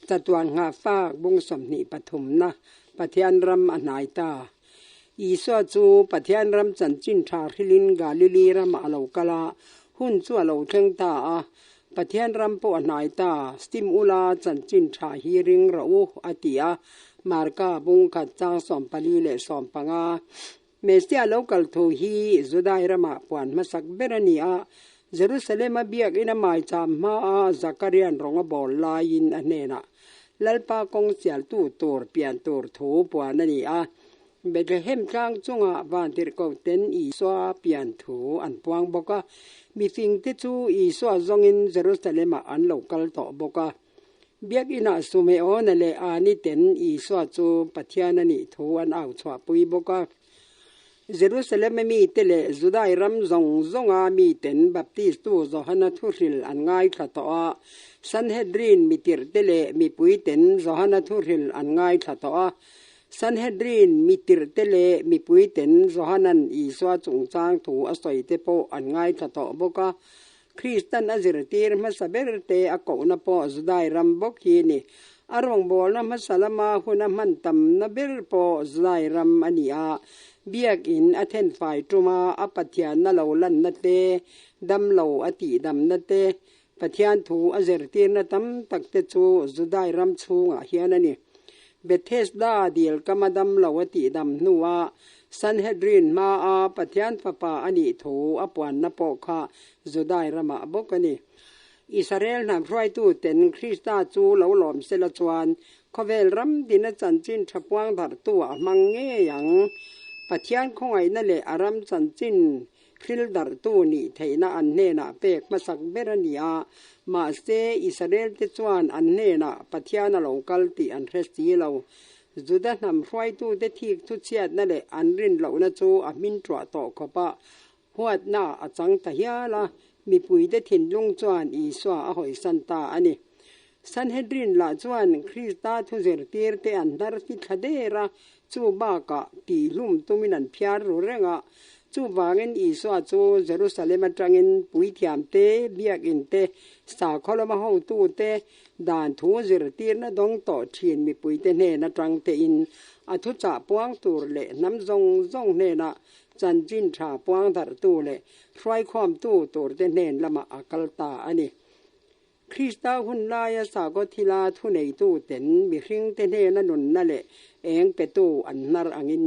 Chatuan nghahfak bung 23na Pathian ram a hnai ta. Isua chu Pathian ram chanchin tha hrilin Galili ramah a lo kal a, hun chu a lo thleng ta a. Pathian ram pawh a hnai ta, Stim ula chanchin tha hi ring rawh u, a ti a. Marka bung khat chang 45. Messiah lo kal thu hi Judai ramah puan hmasak ber a ni a, Jerusalem-a biakina maicham hmaa Zakarian rawng a bawl laiin a hnenah Lalpa kawng sialtu tur pian tur thu puan a ni a. Bethlehem tlang chungah vantirhkohten Isua pian thu an puang bawk a, mifingte chu Isua zawngin Jerusalem-ah an lo kal tawh bawk a. Biakinah Sumeona leh Ani ten Isua chu Pathian a nih thu an au chhuahpui bawk a. Jerusalem a mite leh Judai ram zawng zawnga miten Baptistu Johana thuhril an ngaithla tawh a. Sanhedrin mitirhte leh mipuiten Johana thuhril an ngaithla tawh a. Sanhedrin mitirhte leh mipuiten Johanan Isua chungchang thu a sawite pawh an ngaithla tawh bawk a. Kristan a zirtir hmasa ber te a kohna pawh Judai ram bawk hi a ni. A rawngbawlna hmasa lama hun a hman tamna ber pawh Judai ram a ni a. Biakin a thenfai tuma a Pathianna lo lanna te, damlo a tihdamna te, Pathian thu a zirtirna tam tak te chu Judai ram chhungah hian a ni. Bethesda dil kama damlo a tihdam hnuah Sanhedrin hmaa Pathian Fapa a nih thu a puanna pawh kha Judai ramah bawk a ni. Israel hnam hruaituten Krista chu lo lawm sela chuan khawvel ram dina chanchin tha puang darhtu a hmang ngei ang. Pathian khawngaihna leh a ram chanchin hril darhtu nih theihna an hnenah pek hmasak ber a ni a, mahse Israel te chuan an hnenah Pathian a lo kal tih an hre si lo. Juda hnam hruaitute thik thu chhiatna leh an rin lohna chu a hmin ṭuah tawh khawp a, huatna a chang ta hial a, mipuite thinlung chuan Isua a hawisan ta a ni. Sanhedrin lah chuan Krista thu zirtirte an hnar ti thla der a, chu bakah tihhlum tumin an phiar ru reng a. Chuvangin Isua chu Jerusalem atangin puithiamte, biakinte, sakhaw lama hotute, Dan thu zirtirna dawng tawh thin mipuite hnen atang tein a thuchah puang tur leh hnam zawng zawng hnenah chanchin tha puang darhtu leh hruaikhawmtu turte hnen lamah a kal ta a ni. Krista hun laia sakhaw thila thuneituten mihringte hnena nunna leh eng petu an hnar angin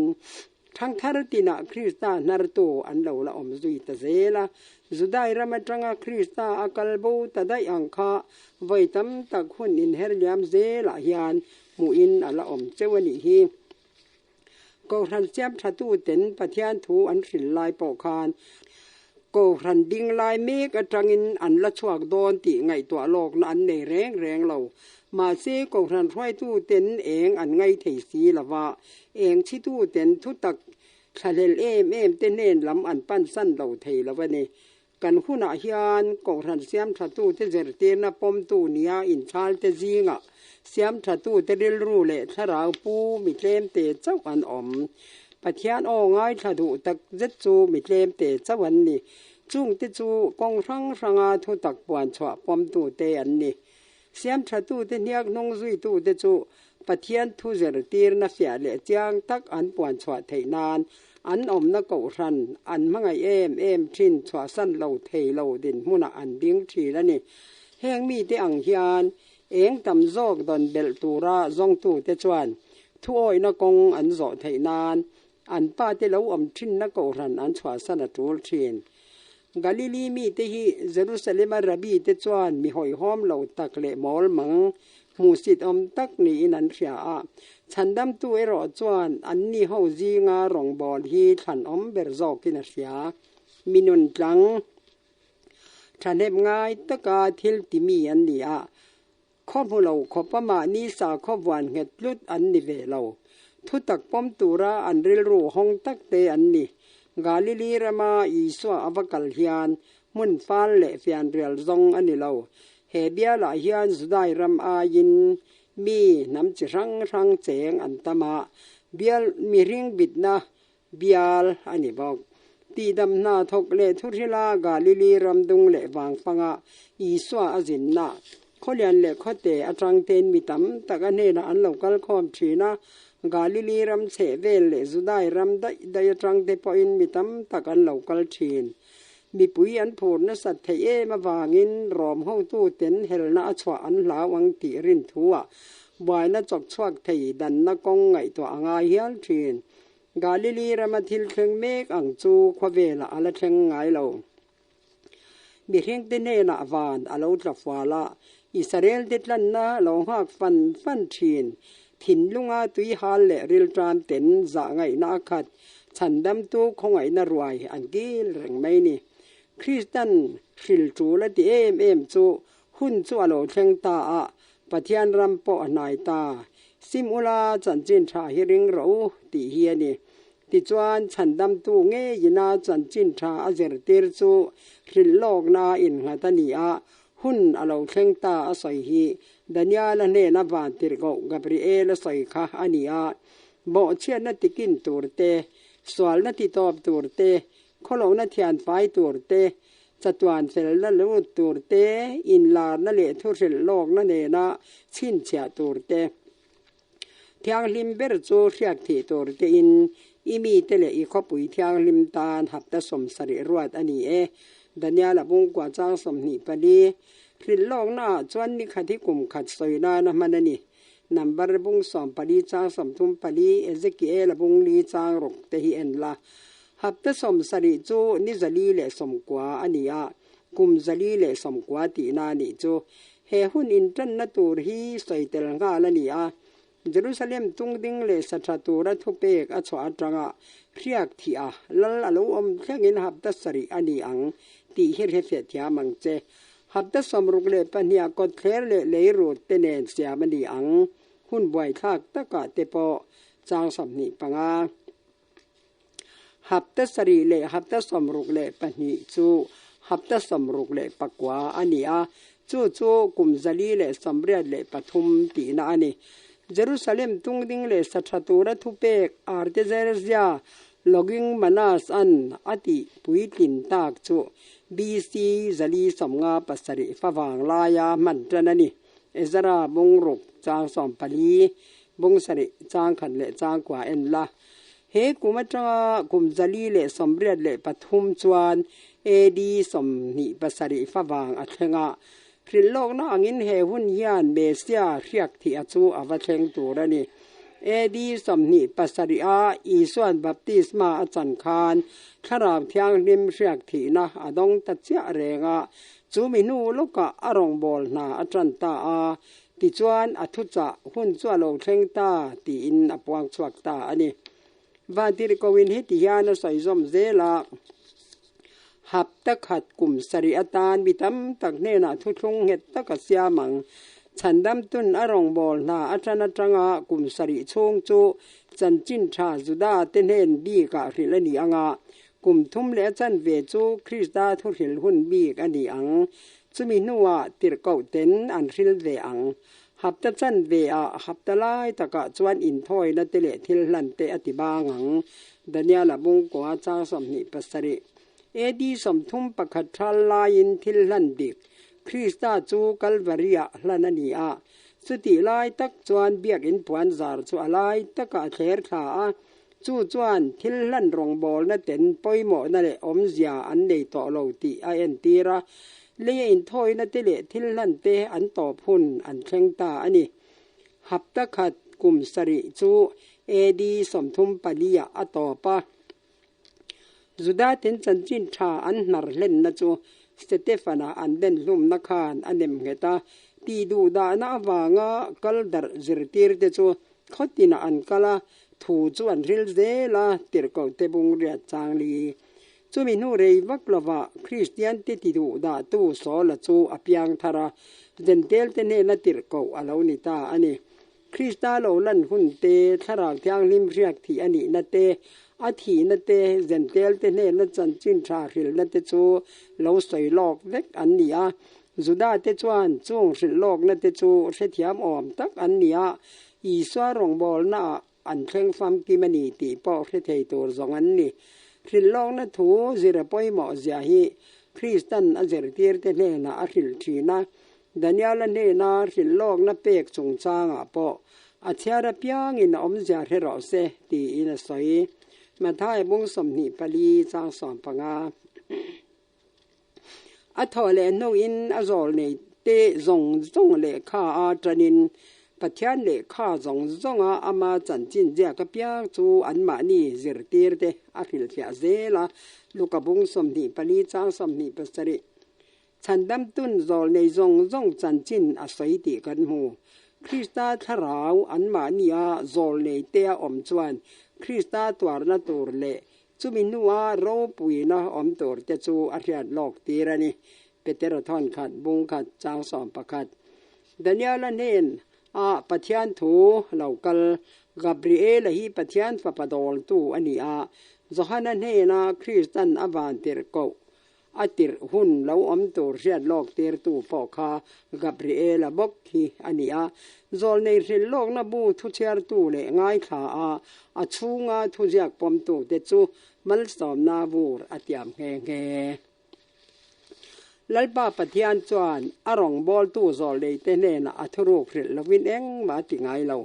Thangthar tinah Krista hnartu an lo la awm zui ta zel a. Judai ram atanga Krista a kal bo ta daih ang kha vawi tam tak hun inher liam zelah hian hmuhin a la awm cheu a nih hi. Kohhran siam thatuten Pathian thu an hrilh lai pawh khan Kohhran ding lai mek atangin an la chhuak dawn tih ngaihtuah lawkna an nei reng reng lo. Mahse, Kohhran hruaituten eng an ngai thei si lo va, eng chhituten thutak thlahlel em em te hnen lam an pansan lo thei lo a ni. Kan hunah hian Kohhran siamthatute zirtirna pawmtu nia inchhalte zingah siamthatute rilru leh thlarau pu mi tlemte chauh an awm. Pathian aw ngaithla duh tak zet chu mi tlemte chauh an ni. Chungte chu kawng hrang hranga thutak puan chhuah pawmtute an ni. Siamthatute hniak hnung zuitute chu Pathian thu zirtirna fiah leh chiang tak an puan chhuah theih nan an awmna kohhran an hmangaih em em thin chhuahsan lo thei lo dinhmunah an ding thin a ni. Heng mite ang hian eng tam zawk dawn belh tura zawngtute chuan thuawihna kawng an zawh theih nan an pate lo awm thinna kohhran an chhuahsan a tul thin. Galili mite hi Jerusalem-a Rabbi-te chuan mi hawihhawm lo tak leh mawl mang hmuhsit awm tak niin an hria a. Chhandamtu erawh chuan anni ho zinga rawngbâwl hi thlanawm ber zawkin a hria. Mi nun tlang thahnem ngai taka thil ti mi an ni a, khaw hmu lo khawpa mahni sakhaw vuan nghet tlut an ni ve lo. Thutak pawm tura an rilru hawng takte an ni. Galili rama Isua a va kal hian hmun fal leh fianrial zawng a ni lo. He bialah hian Judai ram aiin mi hnam chi hrang hrang cheng an tam a, bial mihring bitna bial a ni bawk. Tihdam hna thawk leh thuhrila Galili ram dung leh vangpanga Isua a zinna. Khawlian leh khawte atang tein mi tam tak a hnenah an lo kal khawm thin a, Galili ram chhehvel leh Judai ram daih daih atang te pawhin mi tam tak an lo kal thin. Mipui an phur nasat theih em avangin Rom hotuten helna a chhuah an hlau ang tih rin thuah buaina chawk chhuak thei danna kawng ngaihtuah a ngai hial thin. Galili rama thil thleng mek ang chu khawvelah a la thleng ngai lo. Mihringte hnenah van a lo tla fual a, Israelte tlanna lo nghak fan fan thin. Thinlunga tui hal leh rilṭam ten zah ngaihna a khat, chhandamtu khawngaihna ruai an kil reng mai ni. Kristan hril ṭul a ti em em chu hun chu a lo thleng ta a, Pathian ram pawh a hnai ta. Sim ula chanchin ṭha hi ring rawh u tih hi a ni. Tichuan, chhandamtu ngeiina chanchin ṭha a zirtir chu hrilh lawkna innghat a ni a, hun a lo thleng ta a sawi hi Daniela hnena vantirhkoh Gabriel a sawi kha a ni a. Bawhchhiatna tikin tur te, sualna titawp tur te, khawlohna thianfai tur te, chatuan felna lut tur te, inlarna leh thuhrilh lawkna nena chhinchhiah tur te, Thianghlim ber chu hriat thih tur tein i mite leh i khawpui thianghlim tan hapta 70 ruat a ni e. Daniel-a bungkua chang 24. Hrilh lawknaah chuan ni khat hi kum khat sawi nana hman a ni. Number bung 14 chang 34, Ezekiel-a bung li chang ruk te hi en la. Hapta 70 chu ni 190 a ni a, kum 190 tihna a nih chu. He hun inṭanna tur hi sawi tel nghal a ni a, Jerusalem tungding leh sa ṭha tura thupek a chhuah aṭanga hriak thih a, lal a lo awm thlengin hapta sarih a ni ang tih hi hrefiah thiam ang che. Hapta 62ah kawtthler leh leirut te nen siam a ni ang, hun buaithlak takah te pawh chang 25. Hapta sarih leh hapta 62 chu hapta 69 a ni a, chu chu kum 483 tihna a ni. Jerusalem tungding leh sa tha tura thupek Artaxerxes Longimanus-a'n a tih puitlin tak chu BC 457 favang laia hman tan a ni. Ezra bungruk chang 14, bung sarih chang khat leh chang kua en la. He kum atanga kum 483 chuan AD 27 favang a thleng a. Hrilh lawkna angin he hun hian Messia hriak thih a chu a va thleng tur a ni. AD 27 a Isua'n baptisma a chan khan Thlarau Thianghlim hriak thihna a dawng ta chiah reng a, chu mi hnu lawkah a rawngbâwl hna a ṭan ta a. Tichuan, a thuchah hun chu a lo thleng ta tiin a puang chhuak ta a ni. Vantirhkohin heti hian a sawi zawm zel a, Hapta khat kum sarih atan mi tam tak hnenah thuthlung nghet tak a siam ang. Chhandamtun a rawngbâwl hna aṭan aṭanga kum sarih chhung chu chanchin ṭha Juda te hnen bikah hrilh a ni ang a, kum thum leh a chanve chu Krista thuhrilh hun bik a ni ang. Chumi hnuah tirhkoh ten an hril ve ang. Hapta chanve ah hapta lai takah chuan inthawina te leh thil hlan te a ti bang ang. Daniel-a bungkua chang 27. AD 31 thal laiin thil hlan dik Krista chu Kalvari-ah hlan a ni a. Chutih lai tak chuan biakinn puan zar chu a lai takah a thler thla a. Chu chuan thil hlan rawngbawlna ten pawimawhna leh awmzia an nei tawh lo tih a entir a, leia inthawina te leh thil hlan te an tawp hun an thleng ta a ni. Hapta khat kum sarih chu AD 34 ah a tawp a. Juda ten chanchin tha an hnar hlenna chu Setefana an den hlumna khan a nem nghet a, tih duhdahna avanga kal darh zirtir te chu Khawtinah an kal a, thu chu an hril zel a, tirhkoh te bungriat chang li. Chumi hnu rei vak lovah Kristian te ti duh dahtu Saula chu a piang thar a, Jentail te hnena tirhkoh a lo ni ta a ni. Krista lo lan hun te, Thlarau Thianghlim hriak thih a nihna te, a thihna te, Jentail te hnena chanchin tha hrilhna te chu lo sawi lawk vek an ni a. Juda te chuan chung hrilh lawkna te chu hrethiam awm tak an ni a, Isua rawngbawlnaah an thleng famkim a ni tih pawh hre thei tur zawng an ni. Hrilh lawkna thu zir a pawimawh zia hi Kristan a zirtirte hnenah a hrilh thin a. Daniela hnena hrilhlawkna pek chungchangah pawh a chhiar apiangin a awmzia hre rawh se tiin a sawi. Matthai bung 24 chang 15. A thawh leh hnuin a zawl nei te zawng zawng lehkha a tanin Pathian lehkha zawng zawnga ama chanchin ziak apiang chu anmahni zirtir te a hrilhfiah zel a, Luka bung 24 chang 27. Chhandamtun zawl nei zawng zawng chanchin a sawi tih kan hmu. Krista thlarau anmahnia zawl nei te a awm chuan Krista tuarna tur leh Chumi hnua ropuina awm tur te chu a hriat lawk tir a ni. Petera thawn khat, bung khat, chang 11. Daniela hnen ah Pathian thu lo kal. Gabriela hi Pathian fapa dawltu a ni a, Johana hnena Kristan a van tirh koh A tirh hun lo awm tur hriat lawk tirtu pawh kha Gabriela bawk hi a ni a. Zawlnei hrilh lawkna bu thuchhiartu leh ngaithla a, a chhunga thuziak pawmtute chu malsawmna vur a tiam nghe nghe. Lalpa Pathian chuan a rawngbawltu zawlneite hnenah a thuruk hrilh lovin engmah a ti ngai lo.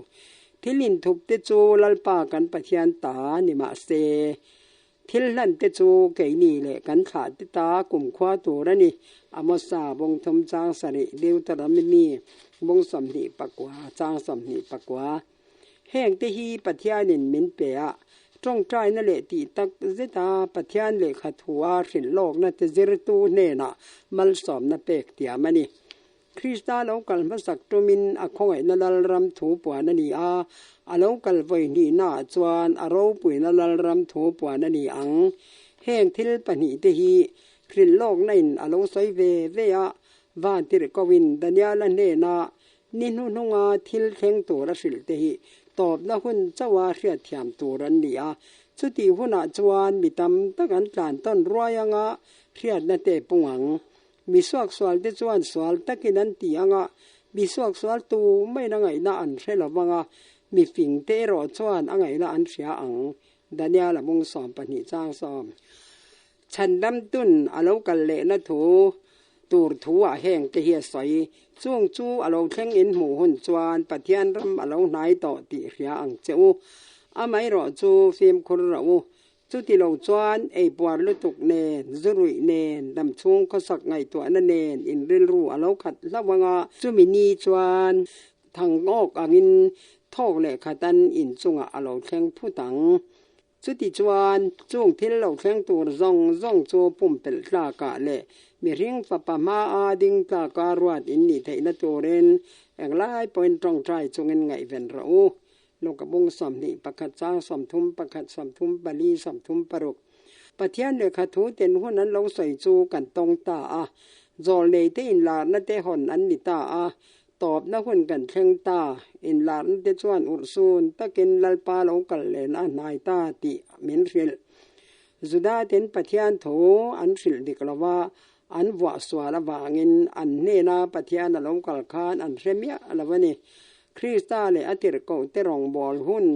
Thil inthupte chu Lalpa kan Pathian ta ni mah se, Thil hlan te chu keini leh kan thlah te ta kumkhua tur a ni. Amosa bawng thum chang sarih Deuteronomy bawng 29 chang 24. Heng te hi Pathianin min pe a, tawngtaina leh tih tak zeta Pathian lehkha thua hrilh lawkna te zirtu hnenah malsawmna pek tiam a ni. Krista lo kal hmasak tumin a khawngaihna Lalram thu puan a ni a, a lo kal vawi hnihnaah chuan a ropuina Lalram thu puan a ni ang. Heng thil pahnihte hi hrilhlawkna-in a lo sawi ve ve a, van tirhkohin Daniela hnena ni hnuhnunga thil thleng tur a hrilhte hi tawpna hun chauha hriatthiam tur an ni a. Chutih hunah chuan mi tam tak an tlan tawn ruai anga hriatna te pung ang. Mi suaksualte chuan sual takin an ti ang a, mi suaksual tu maiin a ngaihna an hre lo vang a, mi fingte erawh chuan a ngaihna an hria ang. Daniel a bung 12 chang sawm. Chhandamtun a lo kal lehna thu tur thu-ah heng te hi a sawi. Chung chu a lo thleng in hmuh hun chuan Pathian ram a lo hnai tawh tih hria ang che u. Amaherawh chu fimkhur rawh u. Chuti lo chuan eipuar lutuk nen, zu ruih nen, damchhung khawsak ngaihtuahna nen in rilru a lo khat hlauh ang a, chumi ni chuan thangawk angin thawk leh khatan inchungah a lo thleng phut ang. Chuti chuan chung thil lo thleng tur zawng zawng chu pumpelh tlakah leh mihring fapa hmaa ding tlaka ruat in nih theihna turin englai pawhin tawngtai chungin ngaihven rawh u. Luka bung 21 chang 31 34 36 Pathian lehkha thu ten hun an lo sawi chu kan tawng ta a, zawlnei te inlarna te hawn an ni ta a, tawpna hun kan thleng ta, inlarna te chuan urhsun takin Lalpa lo kal len a hnai ta tih min hrilh. Juda ten Pathian thu an hrilh dik lo va, an vuah sual avangin an hnena Pathian a lo kal khan an hre miah lo a ni. Krista leh a tirhkohte rawngbâwl hun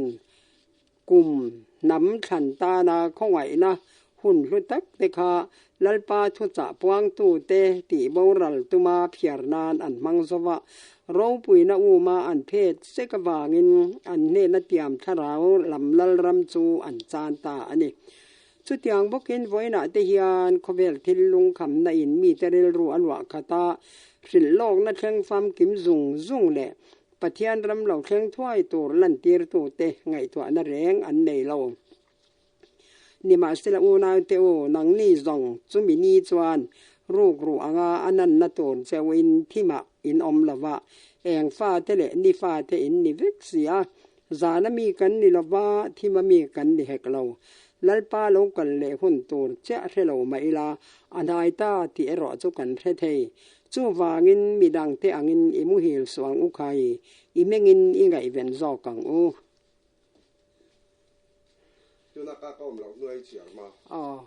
kum hnam thlan tana khawngaihna hun hlu tak te kha Lalpa thuchah puangtute tih boral tuma phiar nan an hmang zo va, ropuina uma an phet sek avangin an hnena tiam thlarau lam Lalram chu an chan ta a ni. Chutiang bawkin vawiinah te hian khawvel thil lungkhamna in mite rilru a luah khat a, hrilh lawkna thleng famkim zung zung leh Pathian ram lo thleng thuai tur lantirtute ngaihtuahna reng an nei lo. Nimahsela unaute u, nangni zawng chumi ni chuan rukru anga a nanna tur cheuhin thimah in awm lo va, eng fate leh ni fate in ni vek si a, Zana mi kan ni lova, thima mi kan ni hek lo. Lalpa lo kal leh hun tur chiah hre lo mah ila, a hnai ta tih erawh chu kan hre thei. Chuvangin midangte angin i muhil suh ang u khai, i mengin i ngaihven zawk ang u. Tuna ka ka awm loh hnuai chiar ma. Aw.